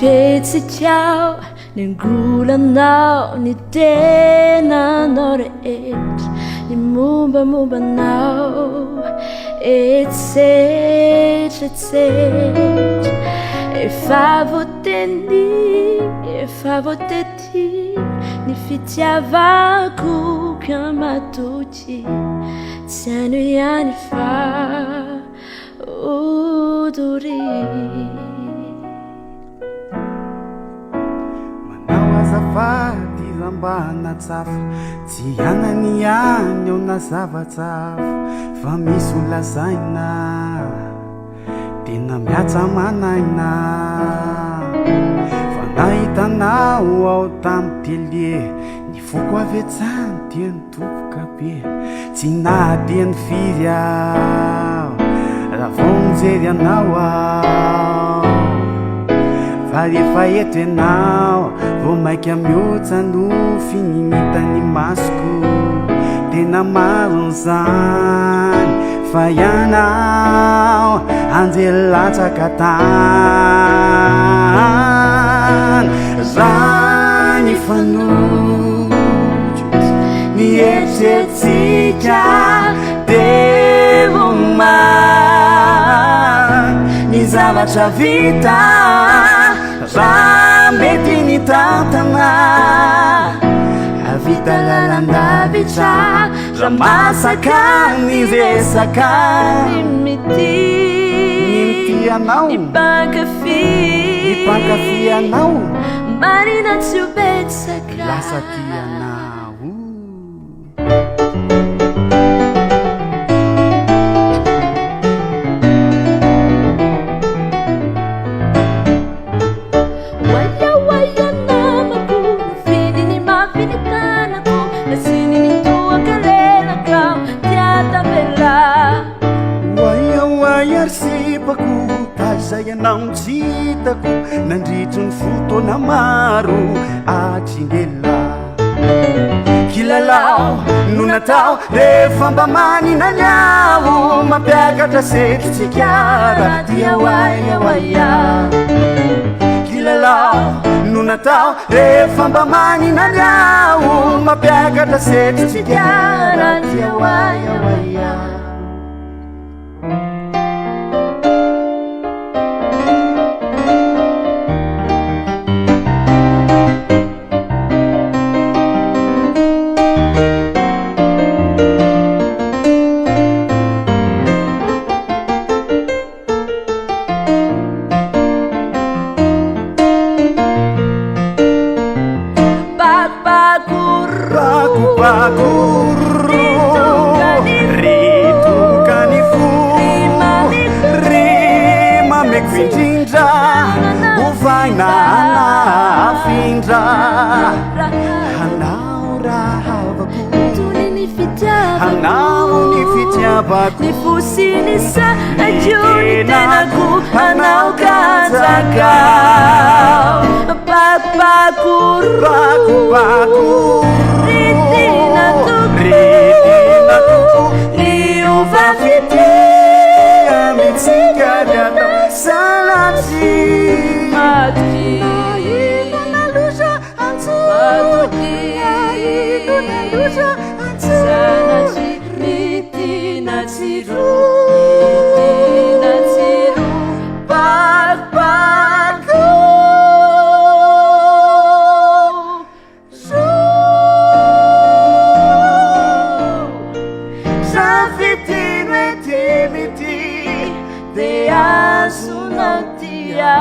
fihetsikao, ny angolanao, ny tenanao rehetra, ny mombamomba anao, etsetra etsetra. Efa voateny, efa voatety ny fitiavako ka matoky, tsy haino ihany fa Odoria. Manao azafady raha mba hanatsafa Tsy anany ihany aho na zava-tsafa Fa misy ho lazaina Tena mihatsa aman'aina Fa nahita anao aho tamin'ny télé Ny foko avy hatrany dia Topoka be, tsy nahateny firy aho raha vao nijery anao aho. Fa rehefa eto ianao vao maika mihoatra nofy ny hitan'ny masoko. Tena marina izany fa ianao anjely latsaka tany. Raha ny fanojo ny eritreritsika dia ho ny zavatra vita raha mety ny tantana havita lalandavitra raha masaka ny resaka ny mitia anao ny mpankafy ny mpankafy anao marina tsy ho betsaka lasa tia anao Waya waya namako nofininy mafy ny tanako nasiny ny toaka lelaka tia tavela. Waya waya ry sipako taiza ianao no tsy hitako nandritry ny fotoana maro hatrin'ela. Kilalao no natao rehefa mba manina ny aho mampiakatra setrotsika raha dia waya waya. Kilalao no natao rehefa mba manina ny aho mampiakatra setrotsika raha dia waya waya. Ny fo sy ny saiko ny tenako hanao ka hanjakao Pakopakoro Ry tiana tokoa Niova fitia Amintsika ny atao sanatria Matoky Matoky Sanatria Ny tiana tsy roa Ny tiana tsy roa Pakopako Raha fitia no ety mitia Dia azonao tia.